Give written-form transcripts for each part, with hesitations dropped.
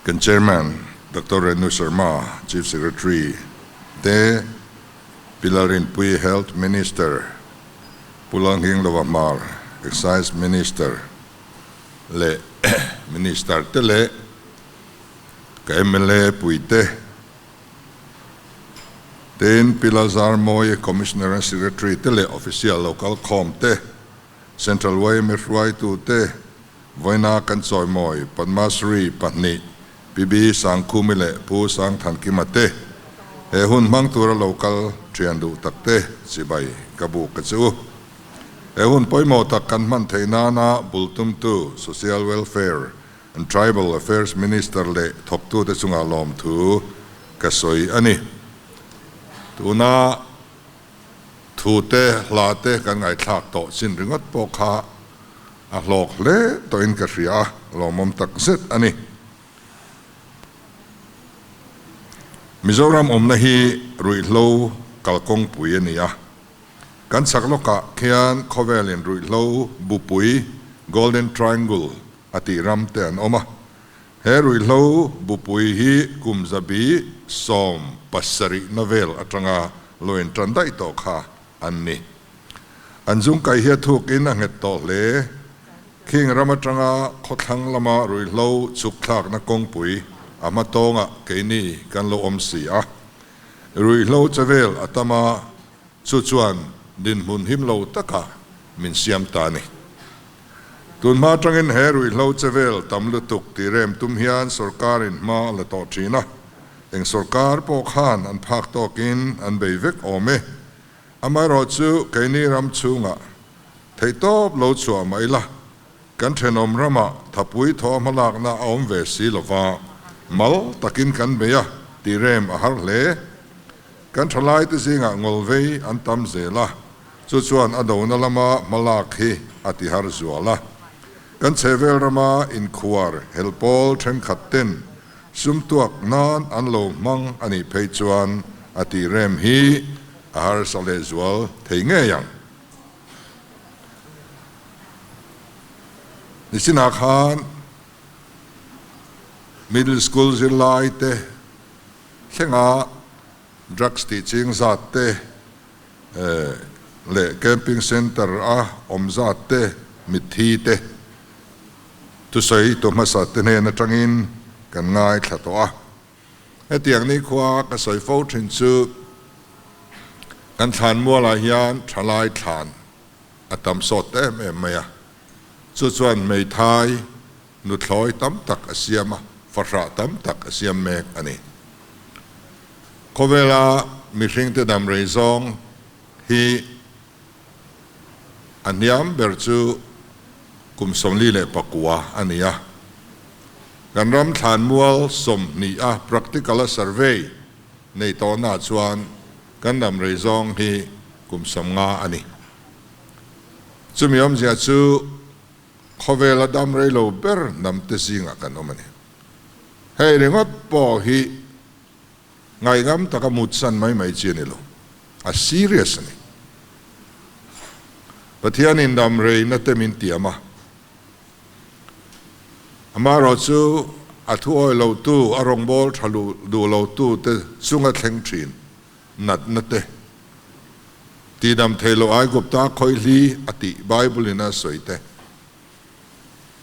Kan Chairman Doctor Renu Sharma, Chief Secretary te, Pi Lalrinpuii Health Minister, Pu Lalnghinglova Hmar Excise Minister leh Minister te leh ka mla puite tein Pi Lalzarmawii Commissioner and Secretary te leh Official local khawm te, Central yma hruaitute vawiina kan chawimawi Padma Shri pahnih PB Sangkhumi leh Pu Sangthankima te he hun hmang tura lo kal thian duh takte chibai ka buk a che u. He hun pawimawh tak kan hman theih nana bul tumtu Social Welfare and Tribal Affairs Minister leh thawktute chungah lawmthu ka sawi a ni. Tuna Thu te, hla te kan ngaihthlak tawh chin ringawt pawh kha a hlawk hle tawhin ka hria a, lawmawm tak zet a ni. Mizoram awmna hi ruihhlo kalkawngpui a ni a, kan chhak lawkah khian khawvelin ruihhlo bupui, Golden Triangle, a tih ram te an awm a. He ruihhlo bupui hi kum zabi 17 na vel atanga lo intan daih tawh kha an ni. An zungkai hi a thukin a nghet tawh hle. Khing ram atanga khawthlang lama ruihhlo chhuk thlakna kawngpui a hma tawngah keini kan lo awm si a. Ruihhlo che vel a tam a, chu chuan dinhmun him lo takah min siam ta a ni. Tunhma atangin he ruihhlo che vel tam lutuk tih rem tum hian sorkarin hma a la tawh thin a, eng sorkar pawh khan an phak tawkin an bei vek awm e. Amaherawh chu keini ram chhungah theihtawp lo chhuah mah ila, kan thenawm ramah thapui thaw hmalakna a awm ve si lova, mal takin kan bei a tih rem a har hle. Kan thalaite zingah ngawlvei an tam zel a. Chu chuan a dona lama hmalak hi a ti har zual a. Kan chhehvel rama inkhuar helpawl thenkhat ten sum tuak nan an lo hmang a nih phei chuan a tih rem hi a harsa lehzual thei ngei ang. Nichinah khan Middle School zirlai te thlenga drugs tih ching zat te, leh camping centre a awm zat te, mitthi te thusawi tu hmasa te hnen atangin kan ngaithla tawh a. Hetiang nikhua ka sawi fo thin chu kan thlan mualah hian thalai thlan a tam sawt em em mai a, chu chuan hmeithai nuthlawi tam tak a siam a, fahrah tam tak a siam mek a ni. Khawvela mihringte dam rei zawng hi a hniam ber chu kum 49 a ni a. Kan ram thlanmual 20 a practical a survey nei tawhna chuan kan dam rei zawng hi kum 50 a ni. Chumi awmzia chu Khawvela dam rei lo ber hnamte zingah kan awm a ni. Hei ringawt pawh hi ngaihngam taka mutsan mai mai chi a ni lo, a serious a ni. Pathianin dam reina te min tiam a, amaherawh chu a thu awi lotu, a rawngbâwl ṭha duh lotu te chunga thleng ṭhin natna te tihdam thei lo Aigupta khawihli a tih Bible in a sawi te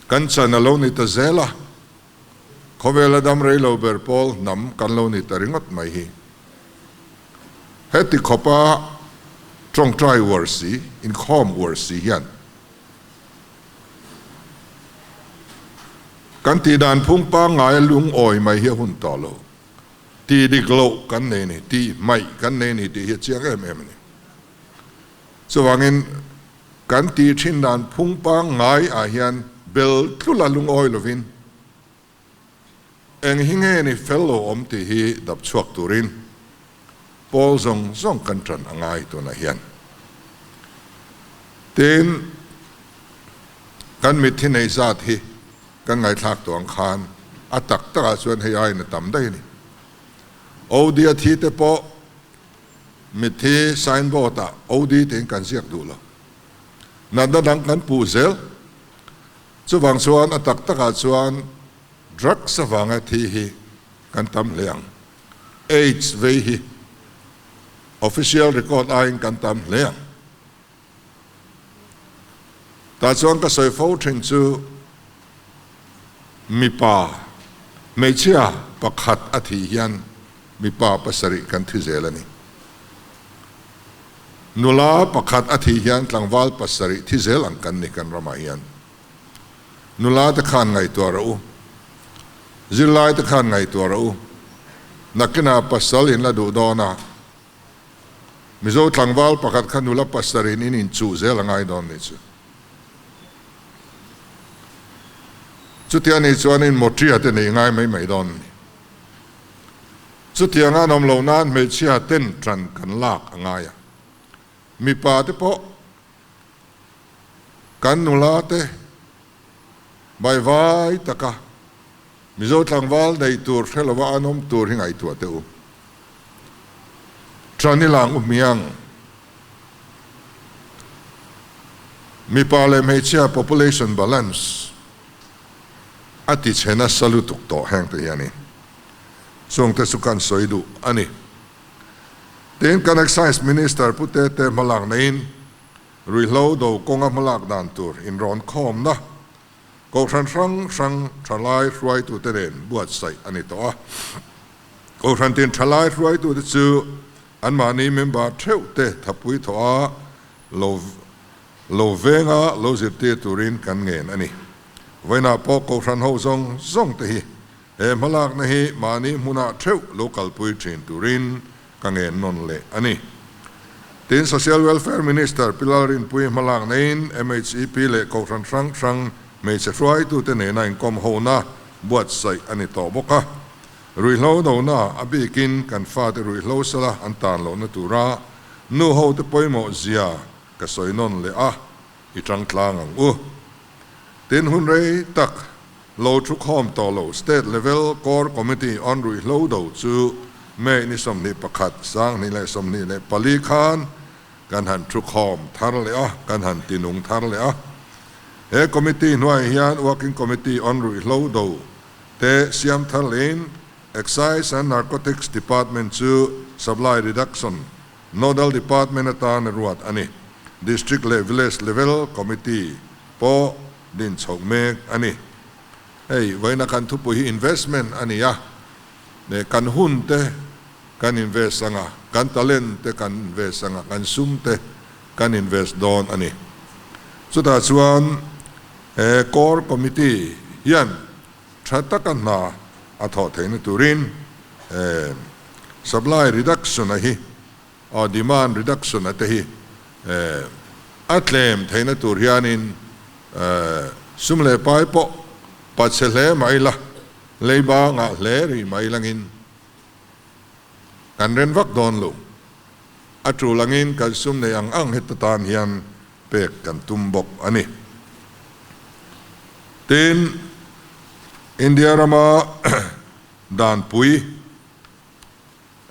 kan chan a lo ni ta zel a, khawvela dam rei lo ber pawl hnam kan lo ni ta ringawt mai hi. Heti khawpa tawngtai uar si, inkhawm uar si hian kan tihdan phung pangngai a lungawi mai hi a hun tawh lo. Tih dik loh kan nei ni, tih hmaih kan nei ni tih hi a chiang em em a ni. Chuvangin kan tih thin dan phung pangngai ah hian bel tlula lungawi lovin eng hi nge ni fel lo awm tih hi dap chhuak turin pawl zawng zawng kan tan a ngai tunah hian. Tin, kan mitthi nei zat hi Kan ngaithlak tawh ang khan a tak takah chuan hei aiin a tam daih a ni. OD a thi te pawh mitthi signboard ah OD tiin kan ziak duh lo. Natna dang kan puh zel. Chuvang chuan a tak takah chuan Drugs avanga thi hi kan tam hle ang. Aids vei hi official record aiin kan tam hle ang. Tah chuan ka sawi fo thin chu mipa hmeichhia pakhat a thih hian mipa pasarih kan thi zel a ni. Nula pakhat a thih hian tlangval pasarih thi zel ang kan ni kan ramah hian. Nula te khan ngaihtuah rawh u. Zirlai te khan ngaihtuah rawh u. Nakinah pasal in la duh dawn a. Mizo tlangval pakhat kha nula pasarih in inchuh zel a ngai dawn nih chu. Chutia nih chuan in mawṭia te neih ngai mai mai dawn a ni. Chutianga an awm loh nan hmeichhia ten ṭan kan lak a ngai a. Mipa te pawh kan nula te baivai taka Mizo tlangval nei tur hre lova an awm tur hi ngaihtuah teh u. Ṭan i lang u hmiang. Mipa leh hmeichhia population balance a ti chhe nasa lutuk tawh heng te hian i chungte chu kan sawi duh a ni. Tin, kan Excise Minister Pu Tete hmalak neiin ruihhlo do kawnga hmalak dan tur inrawn khawmna Kohhran hrang hrang thalai hruaitute nen buatsaih a ni tawh a. Kohhran tin thalai hruaitute chu anmahni member theuhte thapui thawh a lo lo venga lo zirtir turin kan ngen a ni. Vawiinah pawh Kohhran ho zawng zawng te hi he hmalakna hi mahni hmunah theuh lo kalpui thin turin ka ngen nawn leh a ni. Tin, Social Welfare Minister Pi Lalrinpuii hmalak neiin MHEP leh Kohhran hrang hrang hmeichhe hruaitute nena inkawm hona buatsaih a ni tawh bawk a. Ruihhlo dona a bikin kan fate ruihhlo sala an tan lohna tura nu hote pawimawh zia ka sawi nawn leh a, i tang tlang ang u. Tin, hun rei tak lo thu khawm tawh lo State Level Core Committee on Ruihhlo do chu May ni 21, 2024 khan kan han thu khawm thar leh a, kan han tinung thar leh a. He committee hnuaiah hian Working Committee on Ruihhlo do te siam thar lehin Excise and Narcotics Department chu Supply Reduction Nodal Department atan a ruat a ni. District leh Village Level Committee pawh din chhoh mek a ni. Hei vawiina kan thupui hi investment a ni a, leh kan hun te kan invest anga, kan talent te kan invest anga, kan sum te kan invest dawn a ni. Chutah chuan he Core Committee hian tha taka hna a thawh theihna turin supply reduction a hi or demand reduction a te hi a tlem theihna tur hianin sum leh pai pawh pachhe hle mai la, leiba ngah hle rih mai langin kan ren vak dawn lo. A tul angin kan sum nei ang ang heta tan hian pek kan tum bawk a ni. Tin, India rama danpui,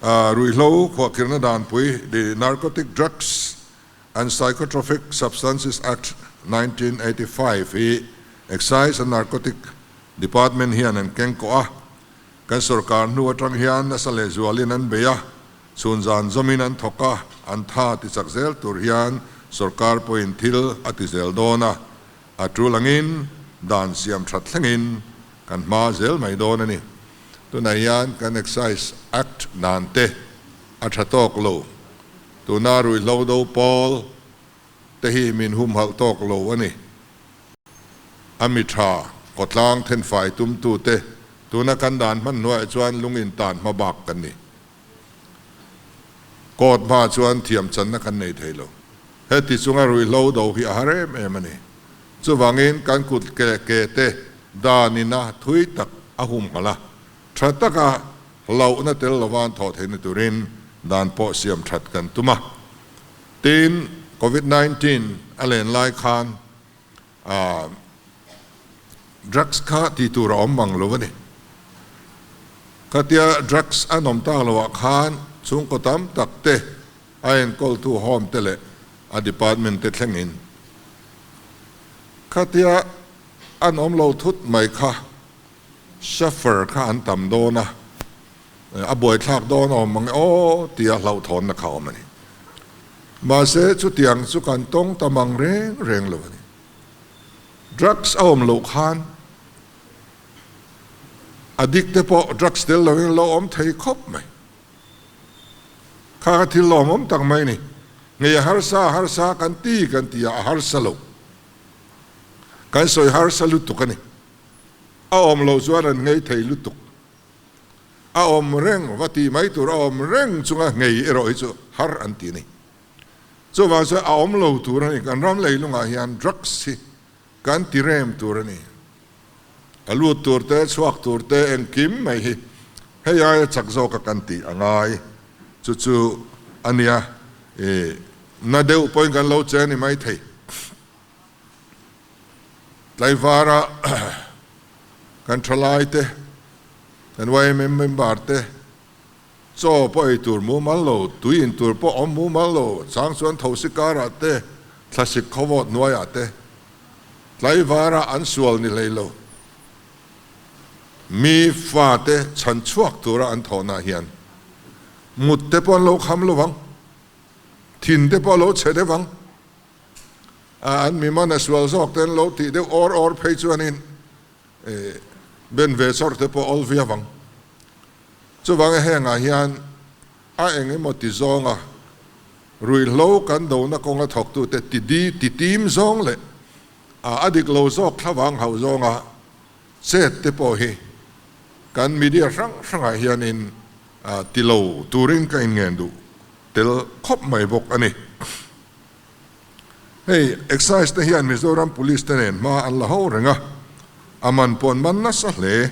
ruihhlo khuahkhirhna danpui, the Narcotic Drugs and Psychotropic Substances Act 1985 hi Excise and Narcotic Department hian an keng kawh a, kan sorkar hnu atang hian nasa lehzualin an bei a, chhun zan zawmin an thawk a, an tha ti chak zel tur hian sorkar pawhin thil a ti zel dawn a, a tul angin dan siam that thlengin kan hma zel mai dawn a ni. Tunah hian kan Excise Act dan te a tha tawk lo, tuna ruihhlo do pawl te hi min humhalh tawk lo a ni. A mi tha kawtlang thenfai tumtute tuna kan dan hman hnuaiah chuan lungin tan hma bak kan ni. Court hma chuan thiam channa kan nei thei lo. Heti chunga ruihhlo do hi a har em em a ni. Chuvangin kan kut ke ke te danina thui tak a humhalh a, tha taka hlauhna tel lovan thawh theihna turin dan pawh siam that kan tum a. Tin, Covid 19 a len lai khan drugs kha tih tur a awm mang lo a ni. Khatia drugs an awm tak loah khan chhungkaw tam tak te a enkawltu home te leh a department te thlengin khatia an awm lo thut mai kha. Suffer kha an tam dawn a, a buaithlak dawn awm ang e aw tia hlauhthawnna kha awm a ni. Mahse chutiang chu kan tawng tam ang reng reng lo a ni. Drugs a awm loh khan addict te pawh drugs tel loin lo awm thei khawp mai. Kha kha thil lawmawm tak mai a ni. Ngei a harsa a harsa kan ti kan ti a, a harsa lo. Kan sawi harsa lutuk a ni. A awm loh chuan an ngei thei lutuk. A awm reng va tih mai tur a awm reng chunga ngei erawh hi chu har an ti a ni. Chuvang chuan a awm lo tur a ni. Kan ram leilungah hian drugs hi kan ti rem tur a ni. A lut tur te, chhuak tur te engkim mai hi hei aia chak zawka kan tih a ngai. Chu chu a nia i na deuh pawhin kan lo che a ni maithei. Tlaivara kan thalai te, kan yma member te chaw pawh ei tur mumal lo, tui in tur pawh awm mumal lo, chang chuan thosi karah te, thlasik khawvawt hnuaiah te tlaivara an sual ni hlei lo. Mi fate chhan chhuak tura an thawhna hian mut te pawh an lo kham lo vang, thin te pawh a lo chhe deuh ang. A an mi man a sual zawk te an lo tih deuh awr awr phei chuanin ben ve chawrh te pawh awl viau ang. Chuvanga hengah hian a eng emaw ti zawnga ruihhlo kan dona kawnga thawktute ti di ti tim zawng leh a a dik lo zawk thlavang hauh zawnga chet te pawh hi kan media hrang hrangah hianin ti lo turin ka inngen duh tel khawp mai bawk a ni. Hei Excise te hian Mizoram Police te nen hma an la ho reng a, a man pawh an man nasa hle.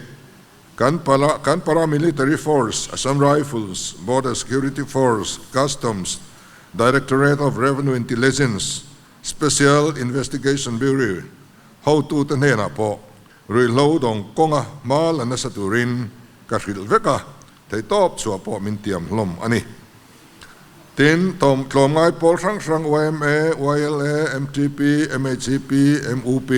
Kan pala kan Paramilitary Force, Assam Rifles, Border Security Force, Customs, Directorate of Revenue Intelligence, Special Investigation Bureau hotute hnenah pawh ruihhlo dawng kawnga hma la nasa turin ka hrilh vek a, Theihtawp chhuah pawh min tiam hlawm a ni. Tin, tlawmngai pawl hrang hrang yma, YLA, MTP, MHCP, MUP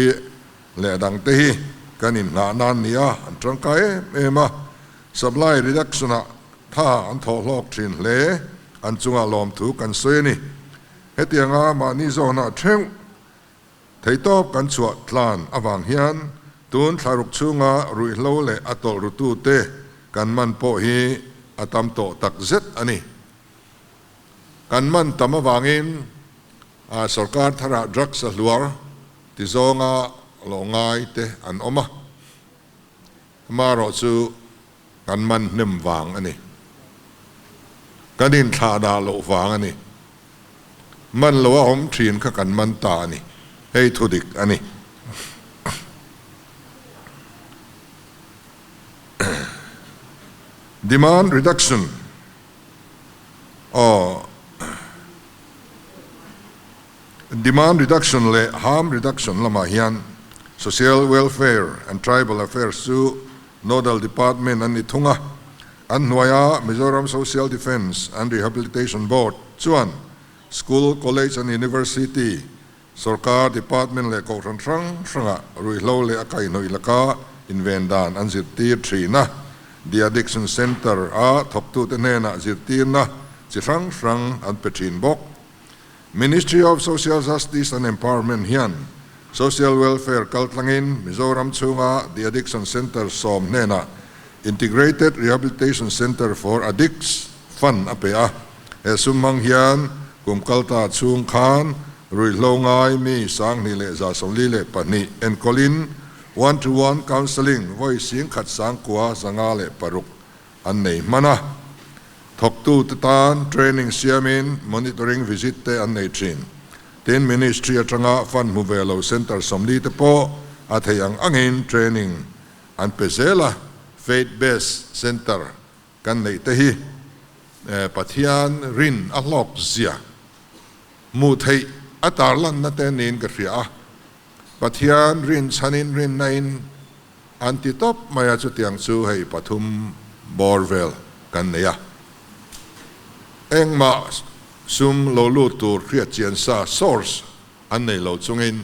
leh a dangte hi kan inhnah nan ni a, an tangkai em em a. Supply reduction-ah tha an thawh hlawk thin hle, an chungah lawmthu kan sawi a ni. Hetianga mahni zawnah theuh Theihtawp kan chhuah tlan avang hian tun thlaruk chhunga ruihhlo leh a tawlh rutute kan man pawh hi a tam tawh tak zet a ni. Kan man tam avangin sorkar tharah drugs a hluar ti zawnga lawh ngai te an awm a, amaherawh chu kan man hnem vang a ni. Kan inthlahdah loh vang a ni. Man lo a awm thin kha kan man ta a ni. Hei thu dik a ni. Demand reduction aw Demand reduction leh harm reduction lamah hian Social Welfare and Tribal Affairs chu Nodal Department an ni thung a, an hnuaia Mizoram Social Defence and Rehabilitation Board chuan School, College and University, Sorkar Department leh Kohhran hrang hrangah ruihhlo leh a kaihhnawih laka inven dan an zirtir thin a, The Addiction Centre a thawktute hnenah zirtirna chi hrang hrang an pe thin bawk. Ministry of Social Justice and Empowerment hian Social Welfare kaltlangin Mizoram chhunga The Addiction Centre sawm hnenah Integrated Rehabilitation Centre for Addicts fund a pe a. He sum hmang hian kum kalta chhung khan ruihhlo ngai mi 2142 enkawlin One to One Counselling vawi 1956 an nei hman a. Thawktute tan training siamin monitoring visit te an nei thin. Tin, Ministry atanga fund hmu ve lo centre 40 te pawh a theih ang angin training an pe zel a. Faith based centre kan neih te hi Pathian rin a hlawk zia hmuh theih a tarlanna te niin ka hria a. Pathian rin chhanin rinna in An ti tawp mai a, chutiang chu hei pathum bawr vel kan nei a. Engmah sum lo lut tur hriat chian sa, source, an nei lo chungin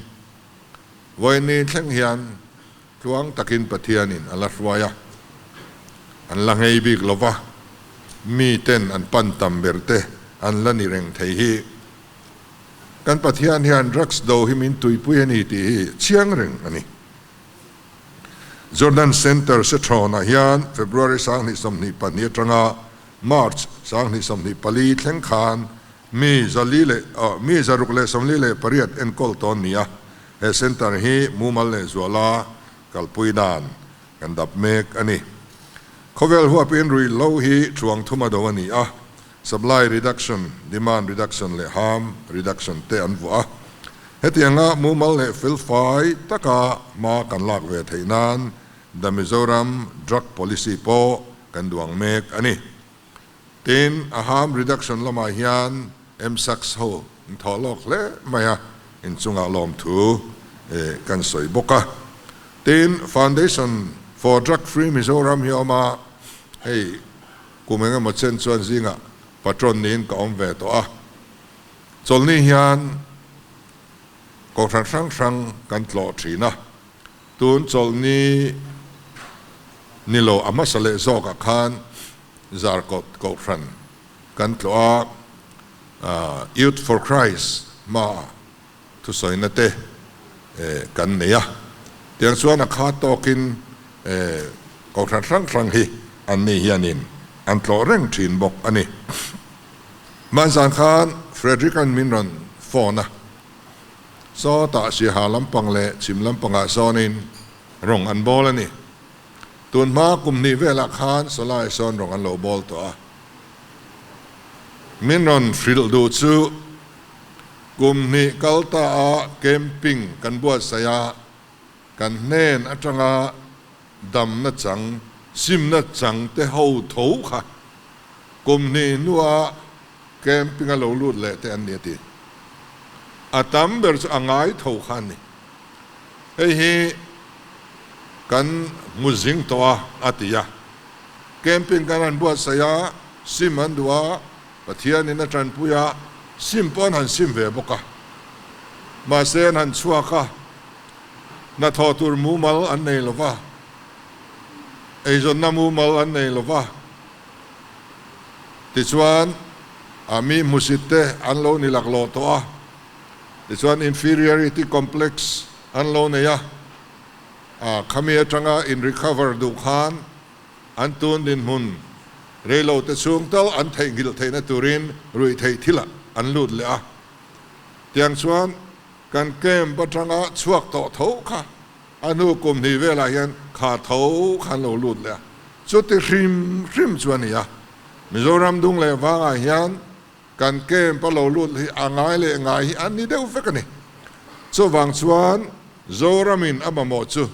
vawiin ni thleng hian Tluang takin Pathianin a la hruai a, an la nghei bik lo va, miten an pan tam ber te an la ni reng thei hi. Kan Pathian hian drugs do hi min tuipui a ni tih hi chiang reng a ni. Jordan Centre Sethrawnah hian February 2022 atanga March 2024 thleng khan mi zali leh mi 648 enkawl tawn ni a, he centre hi mumal leh zuala kalpui dan kan dap mek a ni. Khawvel huapin ruihhlo hi thuang thuma do a ni a, supply reduction, demand reduction leh harm reduction te an vuah a. Hetianga mumal leh felfai taka hma kan lak ve theih nan The Mizoram Drug Policy pawh kan duang mek a ni. Tin, a harm reduction lamah hian MSACS ho an thawh lawk hle mai a, inchungah lawmthu kan sawi bawk a. Tin, Foundation for Drug Free Mizoram hi a awm a, hei kum engemaw chen chuan zingah patron niin ka awm ve tawh a. Chawlhni hian kohhran hrang hrang kan tlawh thin a, tun chawlhni ni lo a hmasa leh zawkah khan Zarkawt kohhran kan tlawh a, Youth for Christ hmaah thusawina te kan nei a, tiang chuan a kha tawkin kohhran hrang hrang hi an ni hianin an tlawh reng thin bawk a ni. Hmanzan khan Frederick-a'n min rawn phone a, sawtah Siaha lampang leh Chhim lampangah sawnin rawng an bawl a ni. Tun hma kum hnih velah khan Sawlai sawn rawng an lo bawl tawh a, min rawn hrilh duh chu Kum hnih kal ta a camping kan buatsaih a, kan hnen atanga damna chang, simna chang te ho tho kha kum hnih hnua camping a lo lut leh te an ni a ti. A tam ber chu a ngai tho kha an ni. Hei hi kan hmu zing tawh a, a ti a. Camping kan han buatsaih a, sim an duh a, Pathianin a tanpui a, sim pawh an han sim ve bawk a. Mahse an han chhuak a, hnathawh tur mumal an nei lo va, eizawnna mumal an nei lo va. Tichuan, a mi hmusit te an lo ni laklawh tawh a, tichuan inferiority complex an lo nei a, a khami atanga in recover duh khan An tun dinhmun reilo te chhung tal an theihnghilh theihna turin ruihtheih thilah an lut leh a. Tiang chuan kan camp atanga chhuak tawh tho kha a hnu kum hnih velah hian kha tho kha an lo lut leh a. Chuti hrim hrim chu a ni a. Mizoram dung leh vangah hian kan camp a lo lut hi a ngai leh ngai hi an ni deuh vek a ni. Chuvang chuan Zoramin a mamawh chu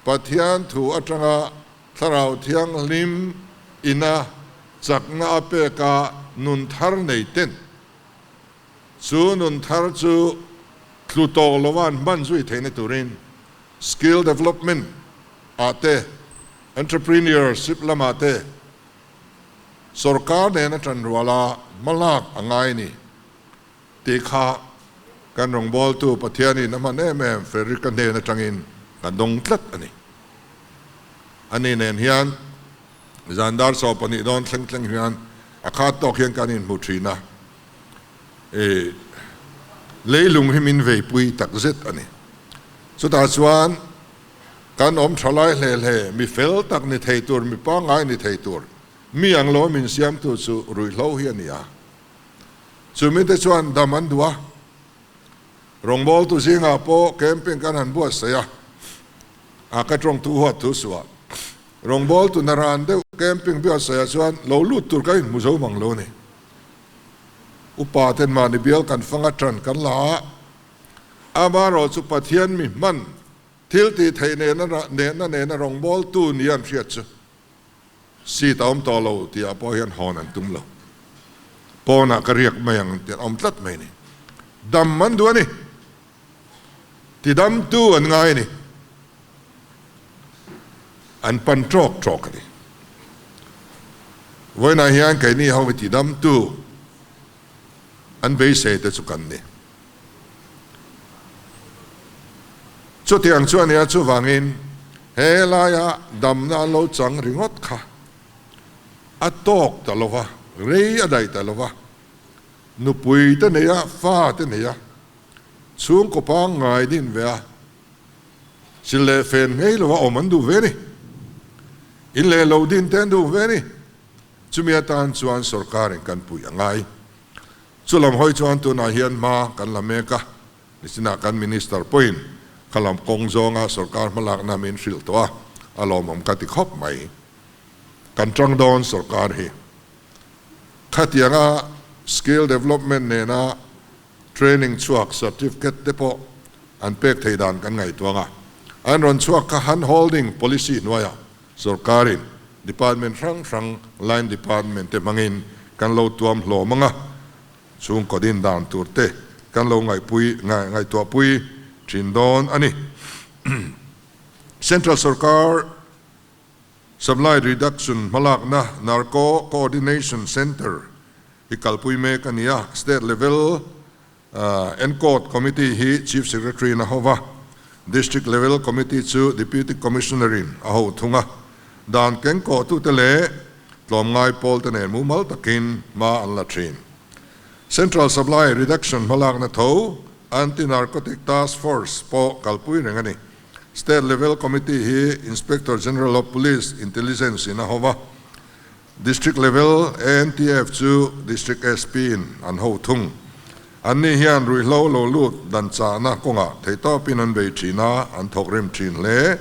Pathian thu atanga Thlarau Thianghlim ina chakna a pek a nun thar nei ten chu nun thar chu tlu tawh lo an hman zui theihna turin skill development ah te, entrepreneurship lamah te sorkar nena tanruala hmalak a ngai ni. Tih kha kan rawngbawltu Pathianin a hman em em Frederick-a hnen atangin ka dawng tlat a ni. Ani nen hian zan dar 12 dawn thleng thleng hian a khat tawk hian kan inhmu thin a, i leilung hi min veipui tak zet a ni. Chutah chuan kan awm tha lai hle hle, mi fel tak ni thei tur, mi pangngai ni thei tur, mi ang lo min siamtu chu ruihhlo hi a ni a. Chu mite chuan dam an duh a, rawngbawltu zingah pawh camping kan han buatsaih a, a ka tawngtu huat thu suh a, rawngbawltu hna ran deuh camping buatsaihah chuan lo lut tur kan inhmu zo mang lo a ni. Upa ten mahni bial kan fang a tan kan la a, amaherawh chu Pathian mi hman thil tih theih nena nena rawngbawltu nia an hriat chu Seat a awm tawh lo tih ah pawh hian hawn an tum lo. Pawnah ka riak mai ang tih an awm tlat mai a ni. Dam an duh a ni. Tidamtu an ngai a ni. An pan tawk tawk a ni. Vawiinah hian keini ho hi tidamtu an beisei te chu kan ni. Chutiang chu a nia, chuvangin. He laia damna an lo chang ringawt kha a tawk ta lo va, rei a daih ta lo va, nupui te nei a, fa te nei a, chhungkaw pangngai din ve a, sil leh fen ngei lova awm an duh ve a ni. In leh lo din te an duh ve a ni. Chumi atan chuan sorkarin kan puih a ngai. Chu lam hawi chuan tunah hian hma kan la mek a, nichinah kan Minister pawhin kha lam kawng zawnga sorkar hmalakna min hrilh tawh a, a lawmawm ka ti khawp mai. Kan tang dawn sorkar hi khatianga skill development nena training chhuak certificate te pawh an pek theih dan kan ngaihtuang a, an rawn chhuak kha hand holding policy hnuaiah Sorkarin department hrang hrang line department te hmangin kan lo tuam hlawm ang a, chhungkaw din dan tur te kan lo ngaihpui ngaihtuahpui thin dawn a ni. Central sorkar Supply Reduction hmalakna Narco Coordination Centre hi kalpui mek a ni a, State level Encode Committee hi Chief Secretary in a ho va, District Level Committee chu Deputy Commissioner in a ho thung a. Dan kengkawhtute leh tlawmngai pawlte nen mumal takin hma an la thin. Central Supply Reduction hmalakna tho Anti-Narcotic Task Force pawh kalpui reng a ni. State Level Committee hi Inspector General of Police Intelligence in a ho va. District level ANTF chu District SP in an ho thung. An ni hian ruihhlo lo lut dan chahna kawngah theihtawpin an bei thin a, an thawk rim thin hle.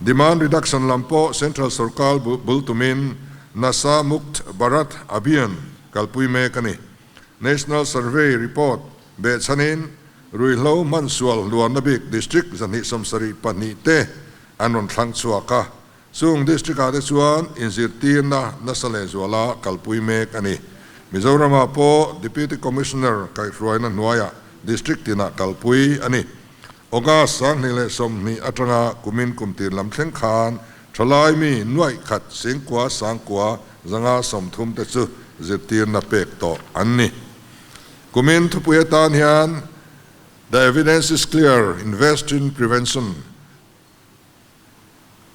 Demand reduction lam pawh Central sorkar bul tumin Nasha Mukt Bharat Abhiyan kalpui mek a ni. National Survey report behchhanin ruihhlo hmansual hluarna bik District 272 te an rawn thlang chhuak a. Chung district ah te chuan inzirtirna nasa lehzuala kalpui mek a ni. Mizoramah pawh Deputy Commissioner kaihhruaina hnuaiah district tinah kalpui a ni. August 2020 atanga kumin kumtir lam thleng khan thalai mi nuaih khat singkua sangkua zanga 30 te chu zirtirna pek tawh an ni. Kumin thupui atan hian The evidence is clear, invest in prevention.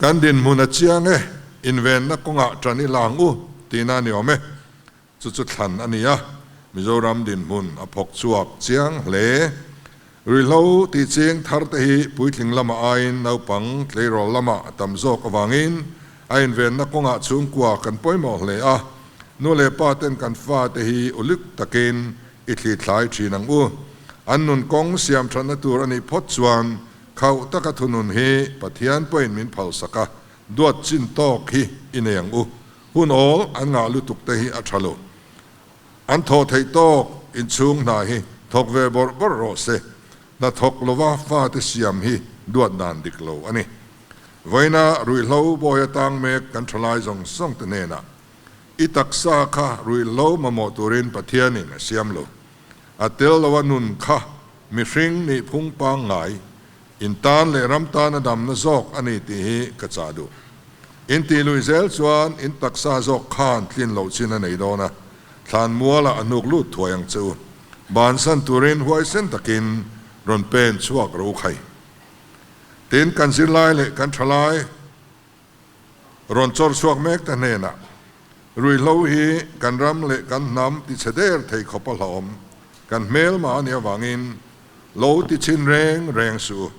Kan dinhmun a chiang e, invenna kawngah ṭan i la ang u tihna a ni awm e. Chu chu thlan a ni a, Mizoram dinhmun a phawk chhuak chiang hle. Ruihhlo tih ching thar te hi puitling lama aiin naupang tleirawl lama a tam zawk avangin a invenna kawngah chhungkua kan pawimawh hle a, nu leh pa ten kan fate hi ulik takin i thlithlai ṭhin ang u. An nun kawng siam ṭhatna tur a nih phawt chuan Khauh taka thunun hi Pathian pawhin min phalsak a, duat chin tawk hi i nei ang u. Hun awl an ngah lutuk te hi a tha lo. An thawh theih tawk inchhung hna hi thawk ve bawrh bawrh rawh se. Hna thawk lova fate siam hi duat dan dik lo a ni. Vawiina ruihhlo bawi atang mek kan thalai zawng zawng te hnenah i taksa kha ruihhlo mamawh turin Pathianin a siam lo. A tel loa nun kha mihring nih phung pangngai, in tan leh ram tana damna zawk a ni tih hi ka chah duh. In tih lui zel chuan in taksa zawk khan tlin loh chin a nei dawn a, thlan mualah a hnuk lut thuai ang che u. Bansan turin huaisen takin rawn pen chhuak ro khai. Tin, kan zirlai leh kan thalai rawn chawr chhuak mek ta hnenah, Ruihhlo hi kan ram leh kan hnam ti chhe der thei khawp a hlauhawm, kan hmelma a nih avangin lo ti chhin reng reng suh u.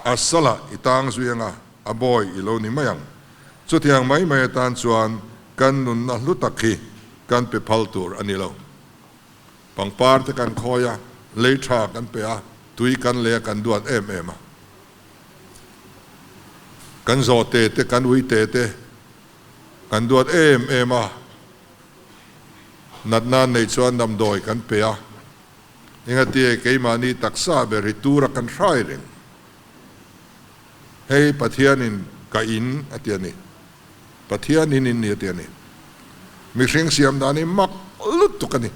A salah i tang zui anga a bawi i lo ni mai ang. Chutiang mai mai atan chuan kan nunna hlu tak hi kan pe phal tur a ni lo. Pangpar te kan khawi a, lei tha kan pe a, tui kan lei a kan duat em em a. Kan zawhte te, kan uite te kan duat em em a, natna an neih chuan damdawi kan pe a, engatie keimahni taksa ber hi tura kan hrai reng. Hei Pathianin ka in a ti a ni, Pathian in in ni a ti a ni. Mihring siam dan hi mak lutuk a ni.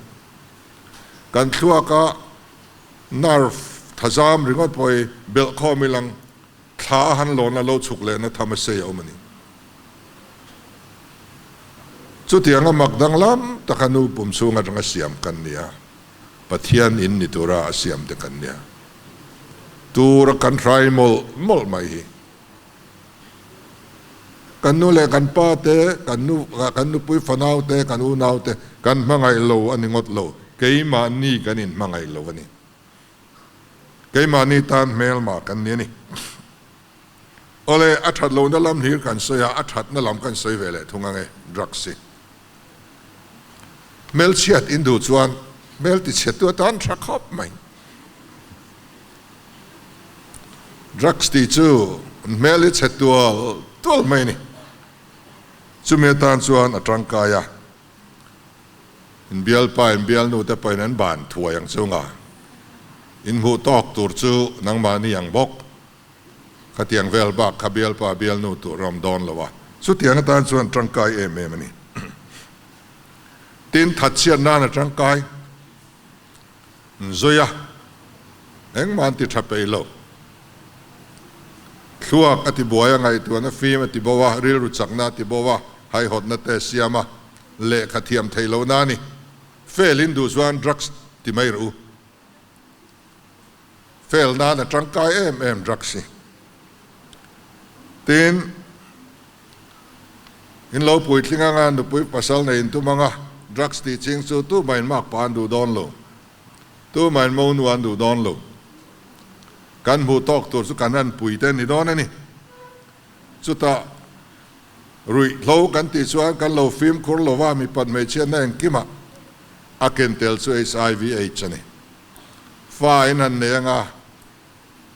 Kan thluaka nerve thazam ringawt pawh hi belh khawm ilang Thla a han lawn a lo chhuk lehna tham a sei a awm a ni. Chutianga mak danglam taka nu pum chhung atanga siam kan ni a, Pathian in ni tura a siam te kan nia. Tura kan hrai mawlh mawlh mai hi. Kan nu leh kan pa te, kan nu, kan nupui fanau te, kan unau te kan hmangaih lo a ni ngawt lo, keimahni kan inhmangaih lo a ni. Keimahni tan hmelma kan ni a ni. Awle, a that lohna lam hlir kan sawi a, a thatna lam kan sawi ve leh thung ang e, drugs hi. Hmelchhiat in duh chuan hmel tichhiattu atan tha khawp mai. Drugs tih chu hmel hi chhe tual tual mai a ni. Chumi atan chuan a tangkai a, inbialpa inbialnu te pawhin an ban thuai ang chunga inhmuh tawk tur chu nangmahni ang bawk. Khatiang vel bak kha bialpa bialnu tur a awm dawn lo a, chutiang atan chuan tangkai em em a ni. Tin, thatchhiat nan a tangkai zui a, engmah an ti tha peih lo. Thluak a ti buai a, ngaihtuahna fim a ti bo a, rilru chakna a ti bo a, haihawtna te a siam a, lehkha thiam theih lohna a ni. Fail in duh chuan drugs ti mai rawh u. Fail nan a tangkai em em drugs hi. Tin, in lo puitling anga nupui pasal nei in tum anga drugs tih ching chu tumah in mak pah an duh dawn lo. Tumah in monu an duh dawn lo. Kan hmuh tawk tur chu kan han pui te ni dawn a ni. Chutah ruihhlo kan tih chuan kan lo fimkhur lova mipat hmeichhiatna engkimah a ken tel chu HIV AIDS a ni. Fa in han nei anga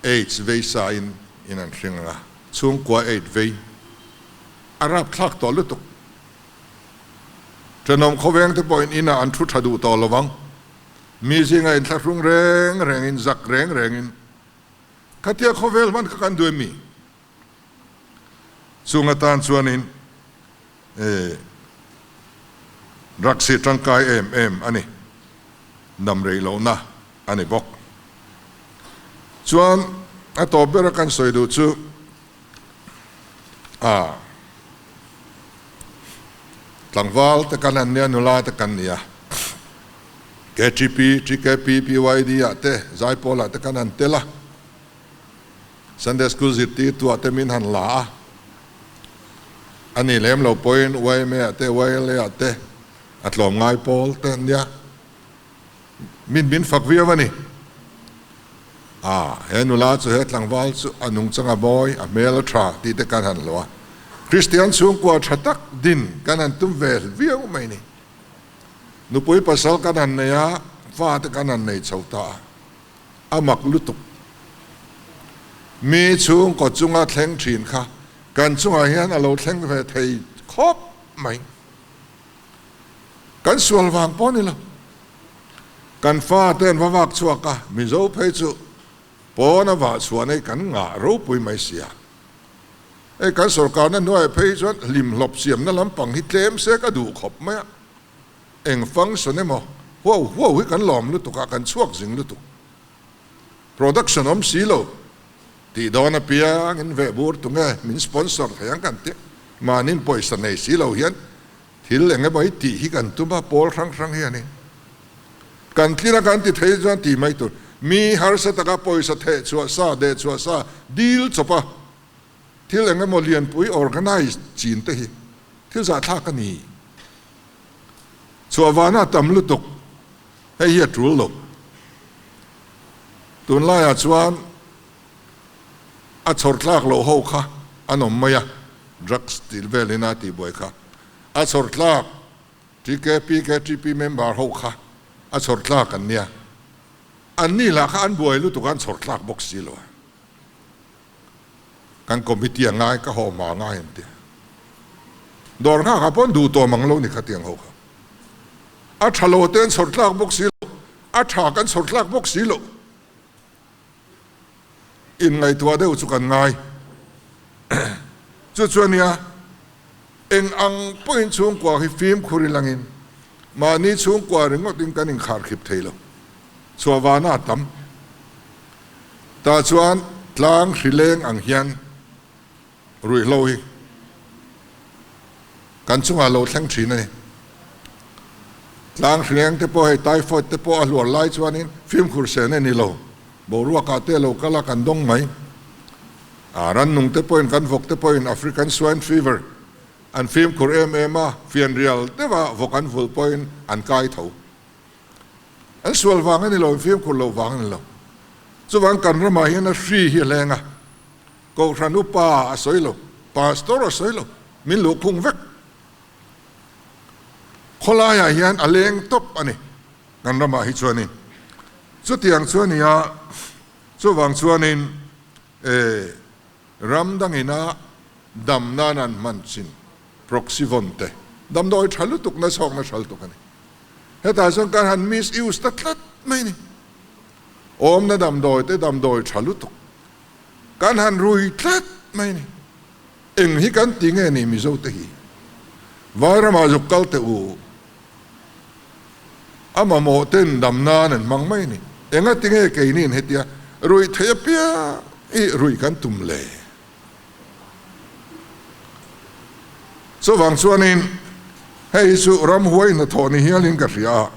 AIDS vei sa in in an hring anga chhungkua AIDS vei a rapthlak tawh lutuk. Thenawm khawveng te pawhin inah an thu tha duh tawh lo vang. Mi zinga inthlahrung reng rengin zak reng rengin khatia khawvel hman kha kan duh em mi? Chung atan chuanin drugs hi tangkai em em a ni, dam rei lohna a ni bawk. Chuan a tawp bera kan sawi duh chu a tlangval te kan an nia, nula te kan nia, KTP, TKP, PYD ah te, Zaipawl ah te kan han tel a. Sunday School zirtirtu ah te min han la a, a ni lem lo pawhin yma ah te YLA ah te a tlawm ngai pawl te an nia, min min fak viau a ni. A, he nula chu he tlangval chu a nungchang a mawi, a hmel a tha tih te kan han hlawh a, Kristian chhungkua tha tak din kan han tum ve viau mai ni. Nupui pasal kan han nei a, fa te kan han nei chho ta a. A mak lutuk. Mi chhungkaw chunga thleng thin kha kan chungah hian a lo thleng ve thei khawp mai. Kan sual vang pawh ni lo. Kan fa te an va vak chhuak a, Mizo phei chu pawn a vah chhuah nei kan ngah ropui mai sia. Hei kan sorkarna hnuaiah phei chuan hlimhlawp siamna lampang hi tlem se ka duh khawp mai a. Eng function emaw huau huau hi kan lawm lutuk a, kan chhuak zing lutuk. Production awm si lo tih dawn apiang in veh bur tunge min sponsor thei ang kan ti. Mahni pawisa nei si lo hian thil eng emaw hi tih hi kan tum a, pawl hrang hrang hi a ni. Kan tlin a kan ti thei chuan tih mai tur. Mi harsa taka pawisa theh chhuah sa, deh chhuah sa, dil chawp a thil eng emaw lianpui organize chin te hi thil zahthlak a ni. Chhuah vana a tam lutuk, hei hi a tul lo. Tunlaiah chuan a chhawr tlak loh ho kha an awm mai a, drugs tih velin a tihbuai kha. A chhawr tlak TKP, KTP member ho kha a chhawr tlak an nia. Anni lah kha an buai lutuk a, an chhawr tlak bawk si lo a. Kan committee a ngai ka haw hma ngai an ti. Dawr nghak ah pawh duh tawh mang lo ni kha tiang ho kha. A tha lo te an chhawr tlak bawk si lo, a tha kan chhawr tlak bawk si lo. In ngaihtuah deuh chu kan ngai. Chu chu ania eng ang pawhin chhungkua hi fimkhur i langin mahni chhungkua ringawt in kan inkharkhip thei lo. Chhuahvana a tam. Tah chuan tlang hri leng ang hian ruihhlo hi kan chungah lo thleng thin a ni. Tlang hri leng te pawh hei typhoid te pawh a hluar lai chuanin fimkhur sen a ni lo. Boruakah te lo kal a kan dawng mai. A rannung te pawhin kan vawk te pawhin African swine fever. An fimkhur em em a, fianrial deuha vawk an vulh pawhin an kai tho. An sual vang a ni lo, an fimkhur loh vang a ni lo. Chuvang kan ramah hian a hri hi a leng a, Kohhran upa a sawi lo, Pastor a sawi lo, min luhkhung vek. Khawlaiah hian a leng tawp a ni kan ramah hi chuanin. Chutiang chu a ni a, chuvang chuanin e ram dangina dam nan an hman chin Proxyvon te damdawi tha lutuk na chhawkna tha lutuk a ni. Hetah chuan kan han misuse ta tlat mai a ni. Awmna damdawi te damdawi tha lutuk kan han rui tlat mai a ni. Eng hi kan ti nge ni Mizo te hi? Vai ramah zuk kal teh u. A mamawh ten dam nan an hmang mai a ni. Enga ti nge keini in hetia ruih theih apiang hi ruih kan tum le? Chuvang chuanin hei hi chu ramhuai hnathawh ni hialin ka hria a,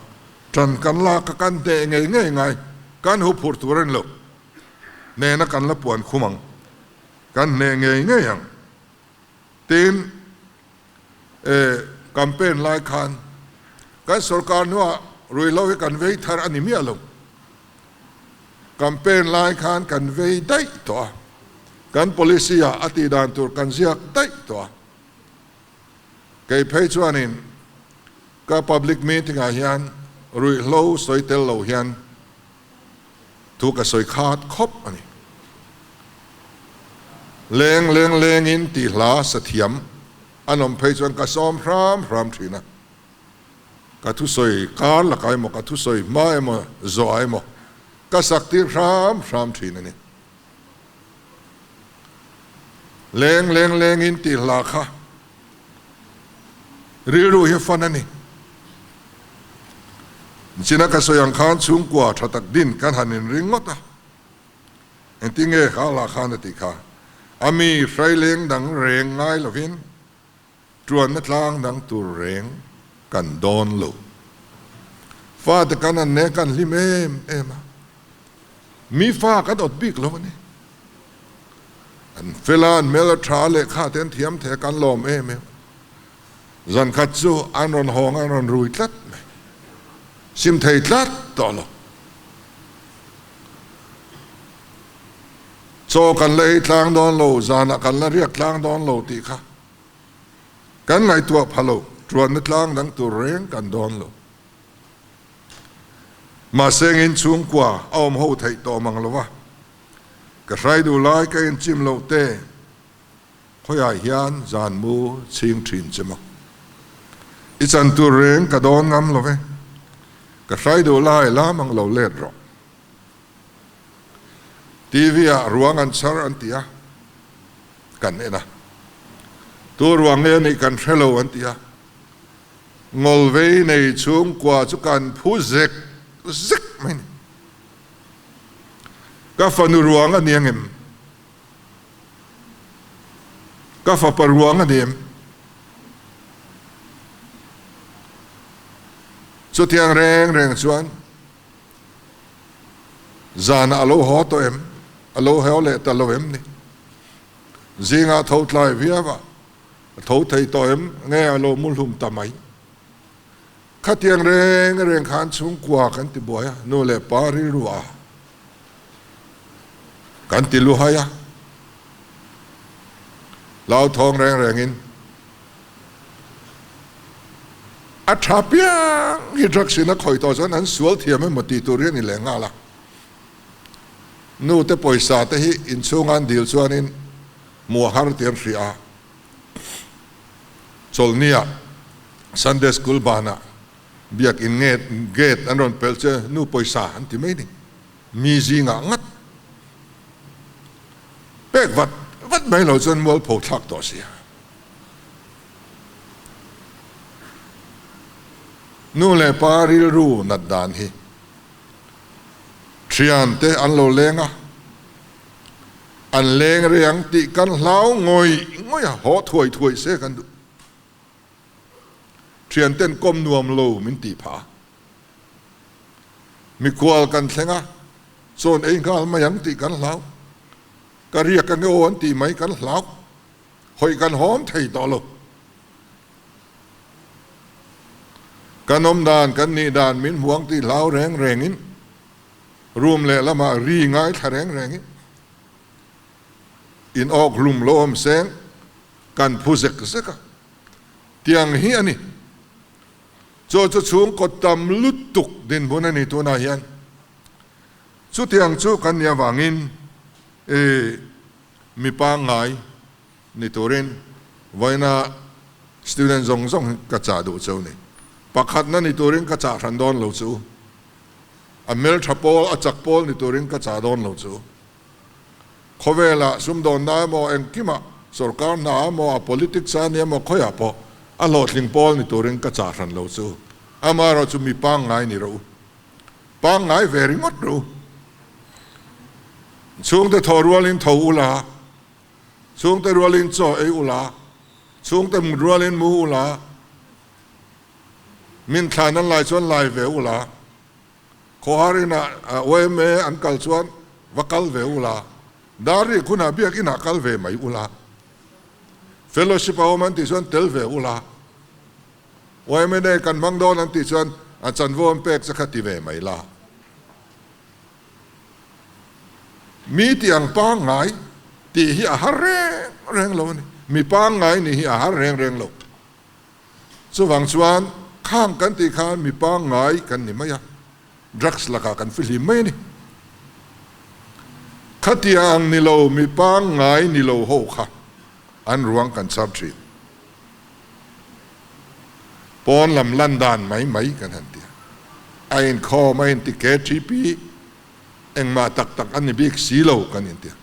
ṭan kan lak a kan hneh ngei ngei ngai, kan huphurh tur a ni lo. Hnehna kan la puan khum ang. Kan hneh ngei ngei ang. Tin, e, campaign lai khan kan sorkar hnuah ruihhlo hi kan vei thar a ni miah lo. Campaign lai khan kan vei daih tawh a, kan policy ah a tih dan tur kan ziak daih tawh a. Kei phei chuanin ka public meeting ah hian ruihhlo sawi tel lo hian Thu ka sawi khat khawp a ni. Leng leng lengin tih hla sathiam an awm phei chuan ka sawm hram hram thin a. Ka thusawi kar lakah emaw, ka thusawi hma emaw, zawhah emaw ka sak tir hram hram thin a ni. Leng leng lengin tih hla kha Rilru hi fan a ni. China ka sawi ang khan chhungkua tha tak din kan han inring ngawt a. Engtin nge kha lah khan a tih kha? A mi hraileng dang reng ngai lovin tuanna tlang dang tur reng kan dawn lo. Fate kan an ne kan hlim em em a. Mi fa kan awt bik lo a ni. An fel a, an hmel a tha a, lehkha te an thiam thei a, kan lawm em em. Zan khat chu an rawn hawng a, an rawn rui tlat mai. Sim thei tlat tawh lo. Chaw kan la ei tlang dawn lo, zanah kan la riak tlang dawn lo tih kha kan ngaihtuah pha lo, tuanna tlang dang tur reng kan dawn lo. Mahse ngin chhungkua a awm ho theih tawh mang lo va. Ka hrai duh lai ka inchim loh te, khawiah hian zan mu chhing thin che maw? I chan tur reng ka dawn ngam lo ve, ka hrai duh lai lam ang lo let rawh. TV ah ruang an chhar an ti a, kan en a. Tu ruang nge nih kan hre lo an ti a. Ngawlvei nei chhungkua chu kan phu zek zek mai ni. Ka fanu ruang a ni angem? Ka fapa ruang a ni em? Chutiang reng reng chuan zanah a lo haw tawh em? A lo haw leh ta lo em ni? Zingah tho tlai viau a, a tho thei tawh em? Nge a lo mu hlum ta mai? Khatiang reng reng khan chhungkua kan ti buai a, nu leh pa rilru a kan ti luhai a, hlauthawng reng rengin a tha piang hi drugs in a khawih tawh chuan an sual thiam emaw tih tur hi a ni leh nghal a. Nu te pawisa te hi inchhunga an dil chuanin hmuh a har tih an hria a. Chawlhnia Sunday School banah biakin nge gate an rawn pelh che nu pawisa an ti mai ni. Mi zingah ngat pek vat vat mai lo chuan mualpho thlak tawh sia. Nu leh pa rilru nat dan hi thian te an lo leng a. An leng rei ang tih kan hlau ngawih ngawih a, haw thuai thuai se kan duh. Thianten kawm nuam lo min tih phah a. Mikhual kan thleng a, chawn ei nghal mai ang tih kan hlau. Ka riak ange aw an tih mai kan hlau. Hawi kan hawm thei tawh lo. Kan awm dan, kan nih dan min hmuang tih hlau reng rengin, room lehlamah ri ngaithla reng rengin, in awk hlum lo awm seng kan phu zek zek a, tiang hi a ni. Chaw chu chhungkaw tam lutuk dinhmun a ni tunah hian. Chutiang chu kan nih avangin i mi pangngai ni turin vawiina student zawng zawng hi ka chah duh cheu ni. Pakhatna ni turin ka chah hran dawn lo chu. A hmeltha pawl, a chak pawl ni turin ka chah dawn lo chu. Khawvelah sumdawnna emaw engkimah, sorkar hna emaw, a politics a ni emaw khawiah pawh a hlawhtling pawl ni turin ka chah hran lo chu. Amaherawh chu mi pangngai ni rawh u. Pangngai ve ringawt rawh u. Chhungte thaw rualin tho ula, chhungte rualin chaw ei ula, chhungte mut rualin mu ula, min thlan an lai chuan lai ve ula, Khawhar inah yma an kal chuan va kal ve ula, Dari khunah biakinah kal ve mai ula, Fellowship a awm an tih chuan tel ve ula, yma nei kan hmang dawn an tih chuan a chanvo an pek che kha ti ve mai la. Mi tih ang pangngai tih hi a har reng reng lo a ni. Mi pangngai nih hi a har reng reng lo. Chuvang chuan khang kan tih khan mi pangngai kan ni mai a, drugs lakah kan fihlim mai a ni. Khatiang ang ni lo mi pangngai ni lo ho kha an ruang kan char thin. Pawn lam lan dan mai mai kan han ti a, a inkhawm a inti KTP engmah tak tak a ni bik si lo kan inti a.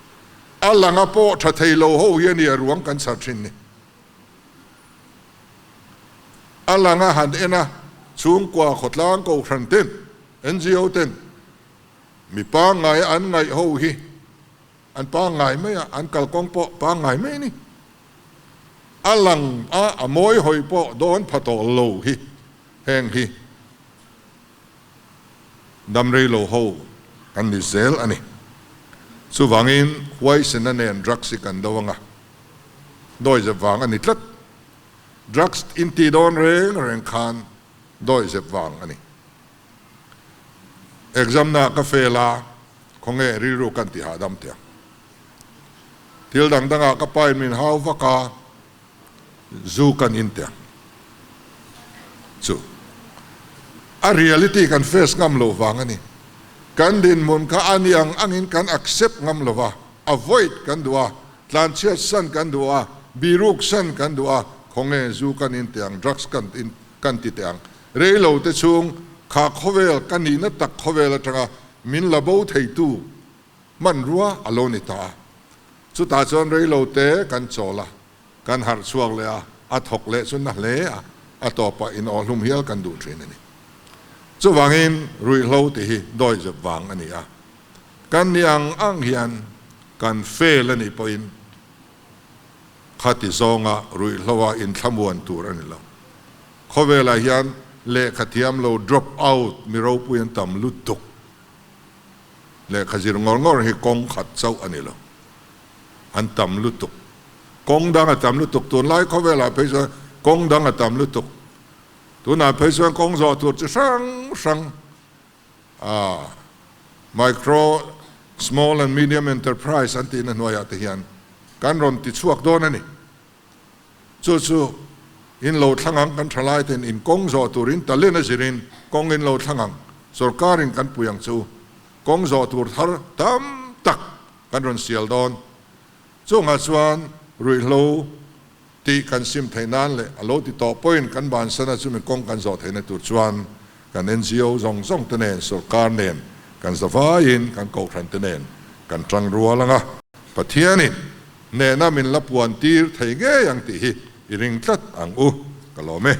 A langa pawh tha thei lo ho hi a ni a ruang kan char thin ni. A lang a han en a, chhungkua khawtlang kohhran ten, NGO ten mi pangngai an ngaih ho hi an pangngai mai a, an kalkawng pawh pangngai mai a ni. A lang a, a mawi hawi pawh dawn pha tawh lo hi heng hi damrei lo ho kan ni zel a ni. Chuvangin huaisena nen drugs hi kan do anga dawizep vang a ni tlat. Drugs in tih dawn reng reng khan dawizep vang a ni. Exam na ka fail a, khawnge rilru kan ti hahdam teh ang. Thil dang dangah ka pain min hau vak a, zu kan in teh ang. Chu a reality kan face ngam loh vang a ni. Kan dinhmun kha a ni ang angin kan accept ngam lo va, avoid kan duh a, Tlanchhiat san kan duh a, biruk san kan duh a, khawnge zu kan in teh ang, drugs kan in kan ti teh ang. Rei lo te chhung kha khawvel ka nihna tak khawvel atanga min la bo theitu hmanrua a lo ni ta a. Chutah chuan rei lo te kan chawl a, kan harh chhuak leh a, a thawk leh chu na hle a, a tawpah in awhlum hial kan duh thin a ni. Chuvangin ruihhlo tih hi dawizep vang a ni a. Kan ni ang ang hian kan fail a nih pawhin khati zawnga ruihhloa inthlamuan tur a ni lo. Khawvelah hian lehkha thiam lo drop out mi ropui an tam lutuk. Lehkha zir ngawr ngawr hi kawng khat chauh a ni lo. An tam lutuk. Kawng dang a tam lutuk. Tunlai khawvelah phei chuan kawng dang a tam lutuk. Tunah phei chuan kawng zawh tur chi hrang hrang A Micro, Small and Medium Enterprise an tihna hnuaiah te hian kan rawn ti chhuak dawn a ni. Chu chu in lo thlang ang, kan thalai ten in kawng zawh turin talent a zirin kawng in lo thlang ang, sorkarin kan pui ang chu kawng zawh tur thar tam tak kan rawn sial dawn. Chungah chuan ruihhlo tih kan sim theih nan leh a lo ti tawh pawhin kan bansana chumi kawng kan zawh theihna tur chuan kan NGO zawng zawng te nen, sorkar nen, kan zavaiin kan kohhran te nen kan tang rual ang a, Pathianin hnehna min la puan tir thei ngei ang tih hi i ring tlat ang u, ka lawm e.